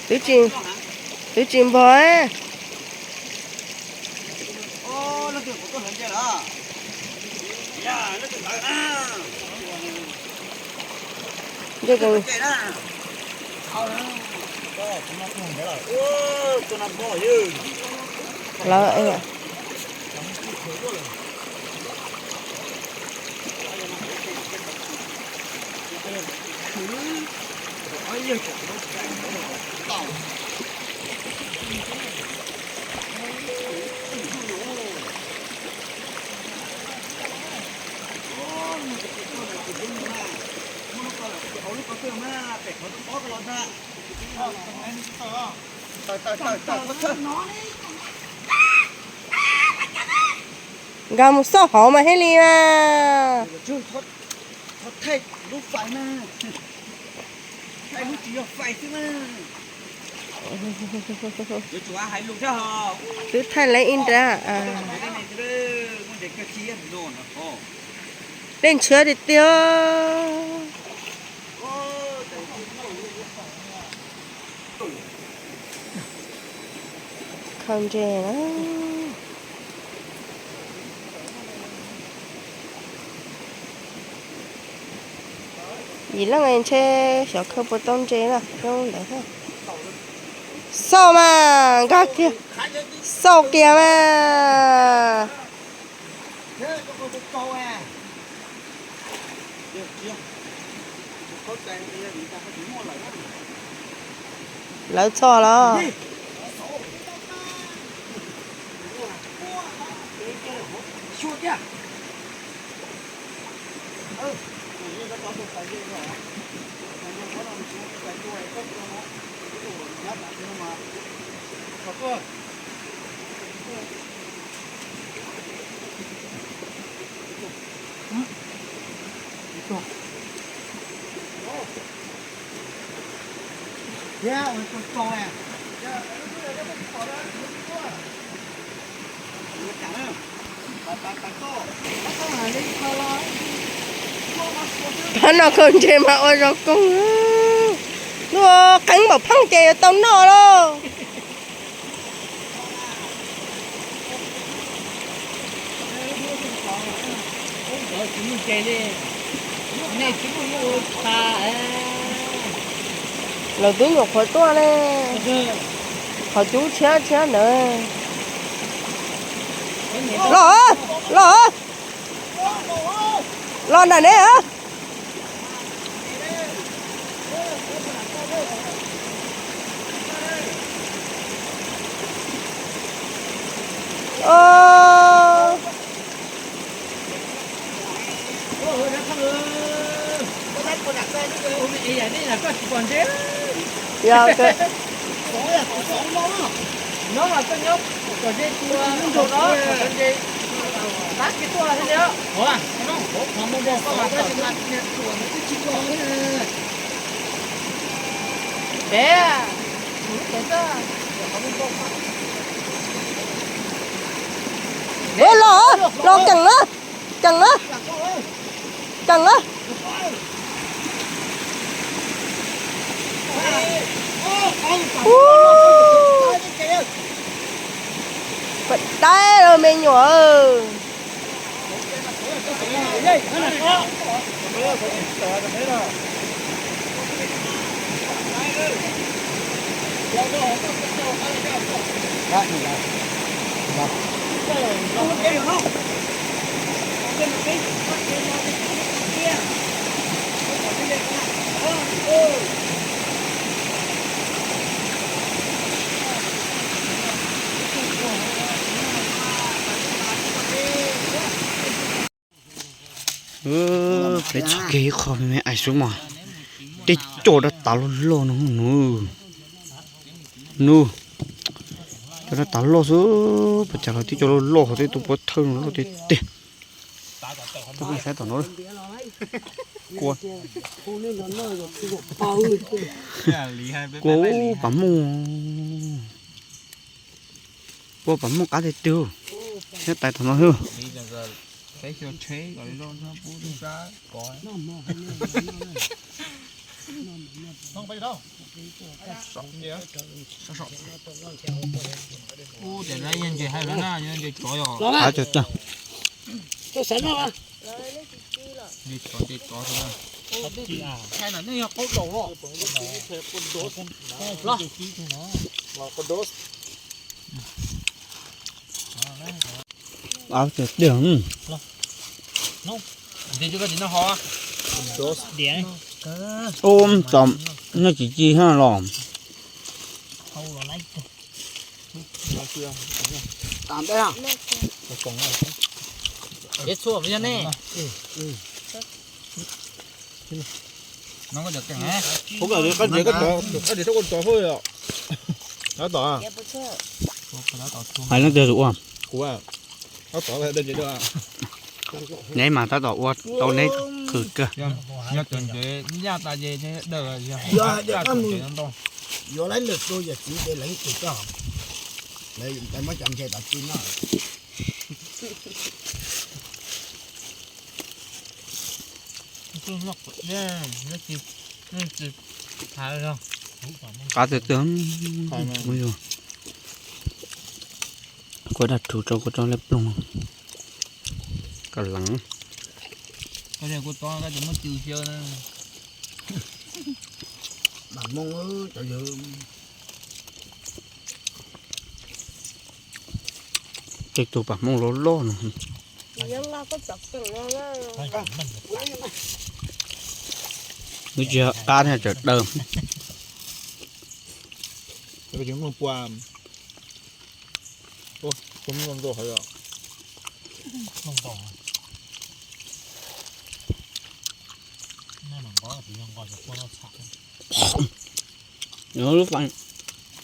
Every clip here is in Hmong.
Twb tsis, twb tsis npog. Lawv Nkag mus xauj hauv mas thiaj li mas. Twb thaij lawv ib nrab. Dej ntshiab tiag tiag. Khaws ntses na. Yim leej ntshe xyov khaws puas tau ntses na, zoo ntawd. Xauj mas, nkag kiag, xauj kiag mas. Lawv txhoj los. Pab noj khaub ntsej mas ua zoo koob. Lub qeeb npaum pheej ces yuav tau noj lauj. Lawv twb nyuam qhuav tuaj ne. Qhov cub tshiab tshiab ntawd. Los, los, los nram ne. Los, los keem na, keem na, keem na. Pais dai los me nyuam. Peb txhom kiag ib qho me me ais xwb mas, tej co dab tas loj loj no nub. Nub, co dab tas loj xwb, pas cas los tej co loj loj, tej tus pov thawj no loj tiag tiag. Saib tom no, kua, kua pas muj, kua pas muj qab tiag tiag. Saib tais tom no xwb. Peb xyuas tsheb kom li loj no pub tub sab kov. Ub, tias lawv yog ntses hais lawm na, yog ntses tsov yog. Qab tsuag tsuag. Ntses tsov ntses tsov xwb na. Qab tsuag tsuag. Ub, tsom, noj tsis ci hab los. Hais leej twg ua? Neb mas tab tom ua tau neb khwv kawg. Yuav lawv lwm tus yawm txiv ces lawv khwv kawg. Lawv muab cov ntses tom tsis noj. Qab twg twg. Kuv dag rhuv rau kuv rau lej ploog. Kom leev. Tej tug pam hmooj loj loj no. Nws tsis yog qab thiab, tseem daw.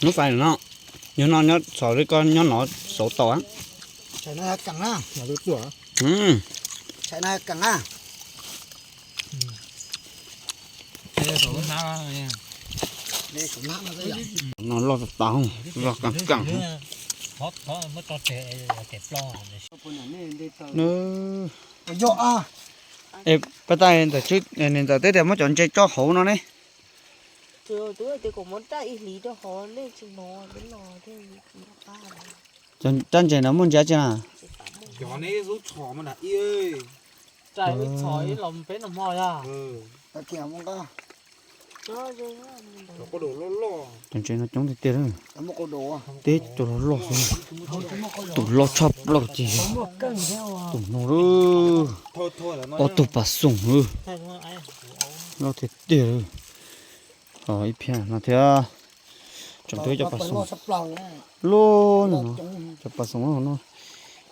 Lub fais no, yog no nyob txhom li koj nyob no xauv tau. No loj tas tas, loj kav kav. Es pab tais ntawm, nis ntawm teb tias muab cov ntses tso hauv no ne. Rab ntses no muaj ntses tsi na? Cov ntses no coob tiag tiag. Teb tus loj loj xwb, tus loj tshaj plaws ces tus no lawm. Ob tug pas xoom lawm, loj tiag tiag. Ib phiab no thiab. Tseem twb cov pas xoom loj no, cov pas xoom no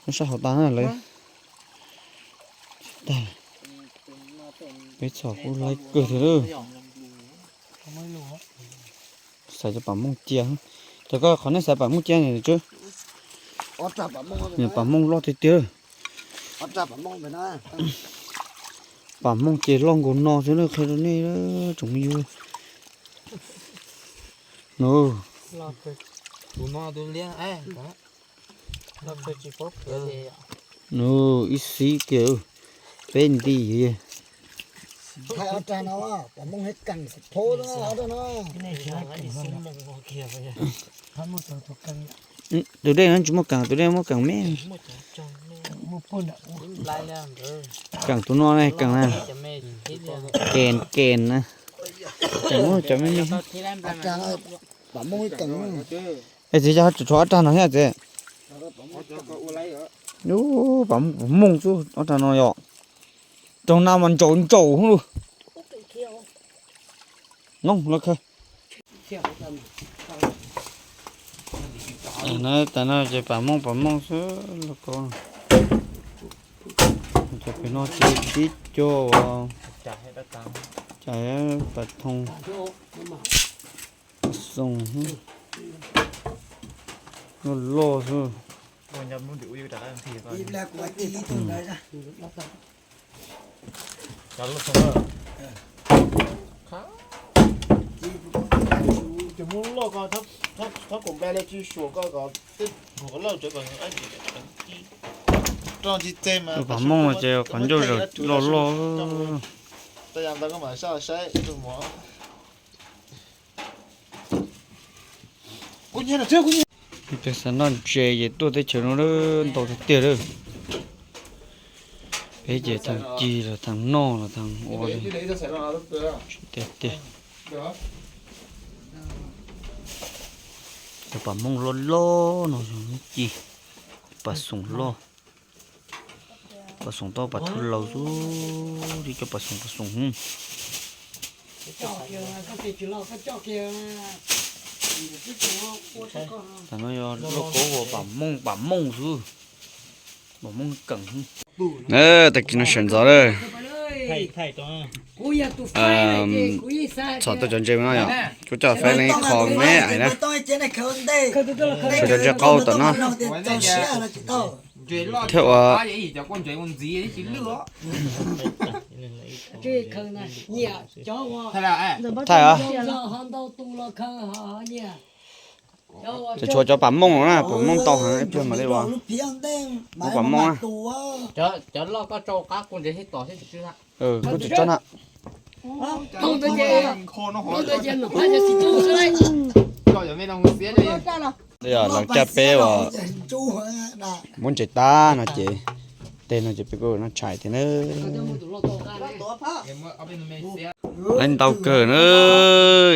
nyob sab hauv tas na lawv. Tag, peb txhom kuj laib kawg thiab lawm. Xaiv cov pam mooj cia. Cov koj qhov nej xaiv pam mooj cia ntawd, pam mooj loj tiag tiag. Pam mooj ces loj nkaus no xwb na, qhia rau nej tsoom me yus. Nws, nws ib xib kiag, peb nti. Tus dej no tsis muaj kees, tus dej muaj kees me. Kees tus no ne, kees na. Kees, kees na. Kees muaj cov me me. Es txiv cov tshuav ob rag no thiab txiv. Ub, pam mooj xwb ob rag no yom. Raug nag mas ntsaum ntsaum lug. Noog los kawg. Tas no ces pam mooj pam mooj xwb lauj kaub. Cov pem no tsis tib co, cas pam thoo, pam xoom, loj loj xwb. Cov muab loj ko, txhob kom npe le tsis suam ko kom tej nqus lawj tsev ko. Tus pam mooj no ces qhov ncauj zawm loj loj. Peb xav noj ntses ces tuaj teb chaws no ntau tiag tiag lawm. Peb ces thaum cig los thaum noj los thaum ua li tiag tiag. Cov pam mooj loj loj no yog ci, pam xoom loj. Pam xoom tau pam thu laus xwb, cov pam xoom pam xoom. Tam no yog loj kaub ua pam mooj pam mooj xwb, pam mooj keem. Tag kis no sawv ntxov lawm. Txhom tau cov ntses no yom, kuv coj faib leej qho me ais na. Kuv cov ntses qaub tom no. Thiab ua thaij os. Ces tshuav cov pam mooj no na, pam mooj tau heev ib pliag mam li ua. Muab pam mooj na. Cov loj koj tso qab kuv ntses thiab tom thiab tsis tsw na. Kuj tsis tso na. Yog lawv caj peb uas muab ntses tag no ces, tej no ces peb kuj noj tshais thiab na. Lawv ntau kawg na,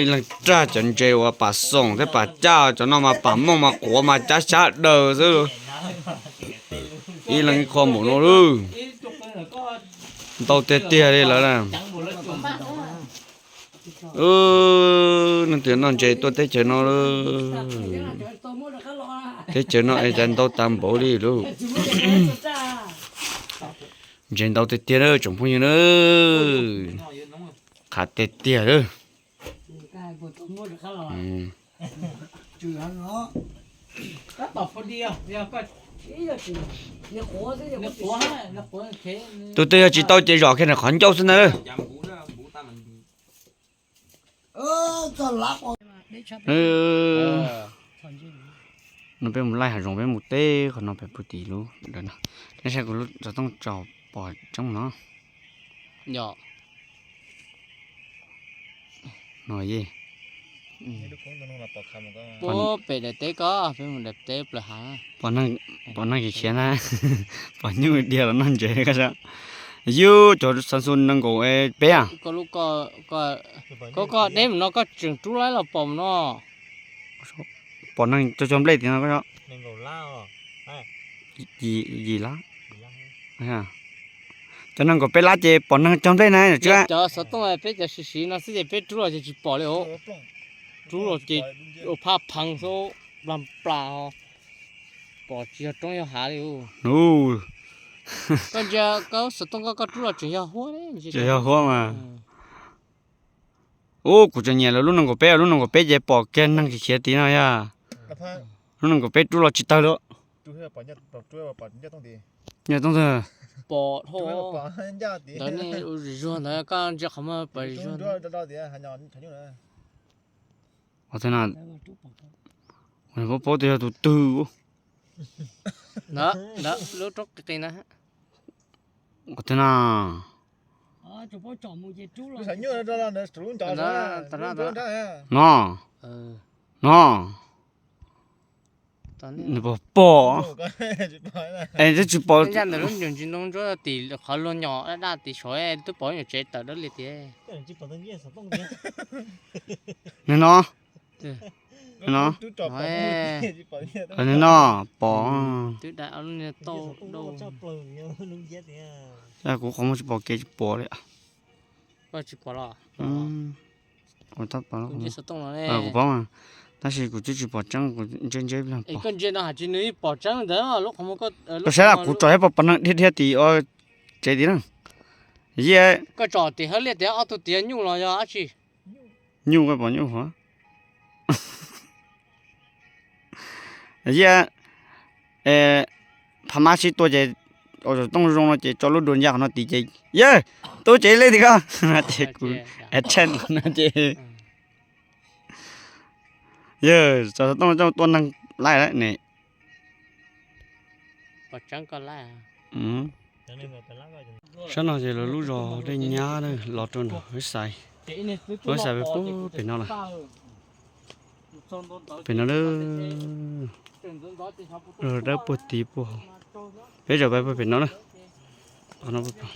ib leeg rag cov ntses uas pam xoom thiab pam caj, cov no mas pam mooj mas quav mas cab xyab daws xwb. Ib leeg ib qho npaum no lawm. Ntau tiag tiag li lawv na. Neeg twg noj ntses tuaj teb chaws no lawm. Teb chaws no es cas ntau tas npaum li lawm. Ntses ntau tiag tiag na tsoom phooj ywg na. Qhav tiag tiag lawm. Tus twg yog tsis tau ces zom kiag nws qhov ncauj xwb ntag. No peb mus laij hav zoov, peb mus teb qhov no pem puag tim lub ntawm no. Nej saib kuv lub xov tooj tso pom tseeb no. Yog no ye. Puag pem daim teb ko, peb mus daim teb plaws hav. Pom neeg khiav na, pom nyuj diag los noj ntses ko. Yus cov Samsung nees nkaum peb a. Koj koj deb mus no koj tseem rub laib los pom mus no. Pom neeg cog cog nplej tim no. Yim lab. Cov nees nkaum peb lab ces pom neeg cog nplej na. Cov xov tooj peb cov siv siv no xwb ces peb rub los ces tsis pom li os. Rub los ces ua phaj pheev xwb, nplas nplas, pom tsis yog roob yog hav li. Koj ntsia koj xov tooj koj, koj rub los tseem yog huab. Tseem yog huab mas. Ub, kuv tseem nyiam lawv lub nees nkaum peb, lub nees nkaum peb ces pom kiag neeg khiav tid no yog. Lub nees nkaum peb rub los tsis tawg li. Nyob tooj tag. Pom dhau. Ntawd ne, zuag ntawd koj ntsia qhov muag pom zuag. Ua tag na, paub paub tias yog tus twg. Ntawd, ntawd lub roob qis qis na. Ua tag na. No, no. Nws pom pom. Es twb tsis pom. Ntsia ntawm lub ncus ntsis ntoo ntsuab tim qhov luag nyom daj daj tim saud twb pom nyuam tsev tawm dawb li tiag. Nws no. No. Nws no pom. Twb dai ob lub niag tauj dau. Kuv qhov muag tsis pom kev tsis pom li. Koj tsis pom los? Kuv tab pom, kuv paub mas, tab sis kuv twb tsis pom tseeb, kuv ntsia ntsia ib pliag pom. Koj ntsia no hais tias nws pom tseeb ntawd lub qhov muag. Koj saib kuv tsom ib pom pom neeg dhia dhia tim tsev tid na. Koj tsom tim hauv liaj tias ob tug tias nyuj los yog dab tsi? Nyuj, koj pom nyuj hov. Yog pha mab sib tua ces ua xov tooj zoo no ces tso lub dua ncaj qhov no tid ces, yawg, tub tsev li tim koj no ces kuv tshaj no ces, yawg, tso xov tooj coj tua neeg laij lawm ne. Sab no ces lawv lub zos Dej Nyab na, los rau nram Huab Xais. Huab Xais pem pem no lawm. Pem no na, dawb puag tid puag. Peb zaum pais puag pem no na. Qhov no puag pem.